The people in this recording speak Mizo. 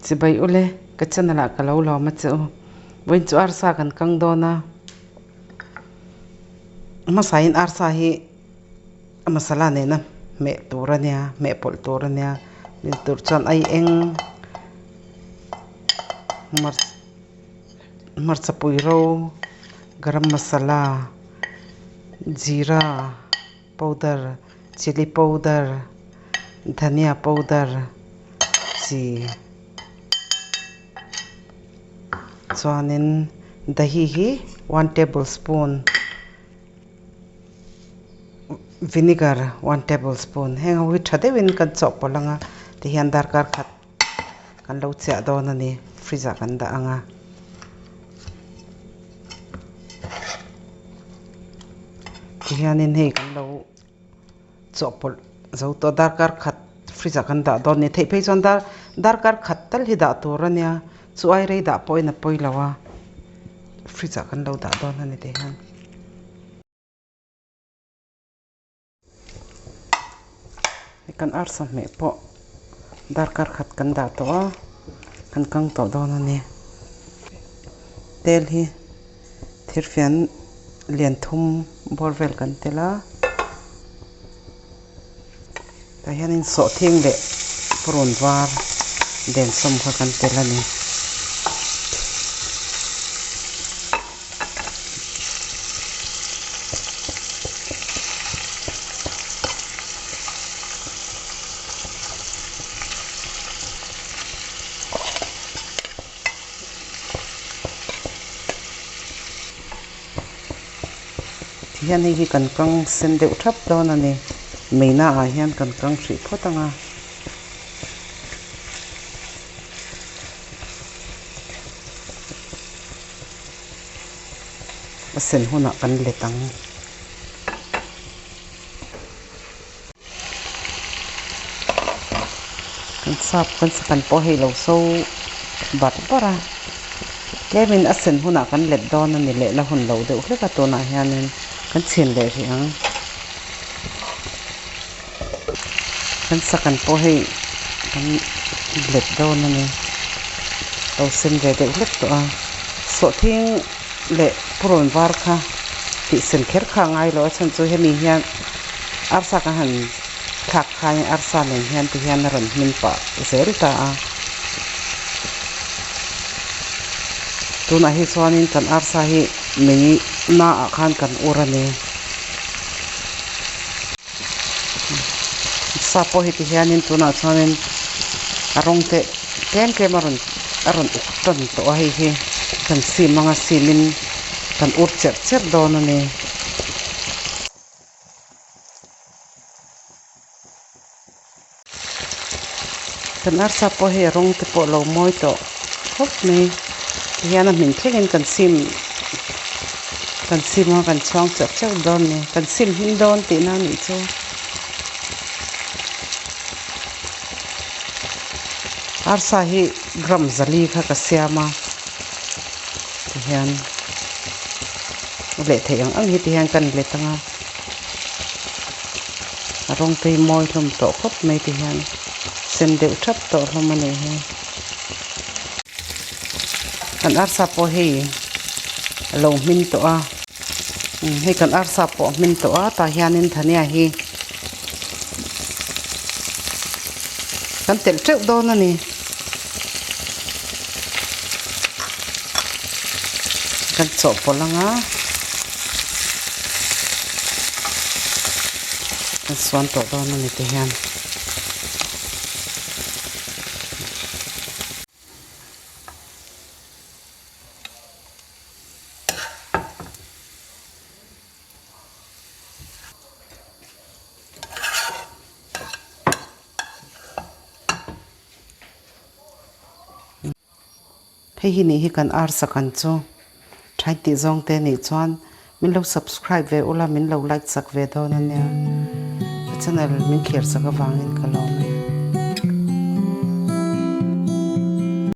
Chibai ule, ka channel ah ka lo lawm a che u. Vawiin chu arsa kan kang dawn a, hmasain arsa hi a masala nena hmeh tur a nia, hmeh pawlh tur a nia, hmeh tur chuan ai eng hmarcha pui ro, garam masala, jeera. Powder, chilli powder, dhania powder chi chuanin dahi hi one tablespoon vinegar one tablespoon heng ho hi tha deuhin kan chawhpawlh ang a tihian darkar khat kan lo chiah dawn a ni fridge ah kan dah ang a. Tihianin hei kan lo chawhpawlh zo tawh darkar khat fridge ah kan dah dawn a ni theih phei chuan dar darkar khat tal hi dah tur a nia chu ai rei dah pawhin a pawi lo a fridge ah kan lo dah dawn a ni tihian. Kan arsa hmeh pawh darkar khat kan dah tawh a, kan kang tawh dawn a ni. Tel hi thirfian lian thum bawr vel kan tel a, tah hianin sawhthing leh purun var densawm kha kan tel a ni. Tihian hei hi kan kang sen deuh thap dawn a ni meina ah hian kan kang hrih phawt ang a. A sen hunah kan let ang. Kan sap kan sakan pawh hei lo so barh barh a, tlemin a sen hunah kan let dawn a ni leh la hun lo deuh hlek a tunah hianin kan chhin leh rih ang. Kan sakan pawh hei kan let dawn a ni lo sen ve deuh hlek tawh a sawhthing leh purawn var kha tih sen kher kha a ngai lo a chhan chu hemi hian arsa kan han thlak khain arsa nen hian ti hian a rawn hmin pah zel ta a tunah hi chuanin kan arsa hi mei naah khan kan ur a ni. Sa pawh hi ti hianin tunah chuanin a rawng te tlem tlem a rawn a rawn uk tan tawh a hei hi kan sim anga simin kan ur cherh cherh dawn a ni. Kan arsa pawh hei a rawng te pawh a lo mawi tawh khawp mai tihian a hmin thlengin kan sim kan sim a kan chhuang cherh cherh dawn a ni kan sim hmin dawn tihna a nih chu. Arsa hi gram zali kha ka siam a tihian leh theih ang ang hi tihian ka ni let ang a. A rawng te hi mawi hlawm tawh khawp mai ti hian sen deuh thap tawh hlawm a nih hi. Kan arsa pawh hei a lo hmin tawh a, hei kan arsa pawh a hmin tawh a tah hianin dhania hi kan telh teuh dawn a ni. Kan chawhpawlh ang a. Kan suan tawh dawn a ni ti hian. Hei hi nih hi kan arsa kan chu thain tih zawng te nih chuan min lo subscribe ve ula min lo like chak ve dawn ania ka channel min thlir chak avangin ka lawm e.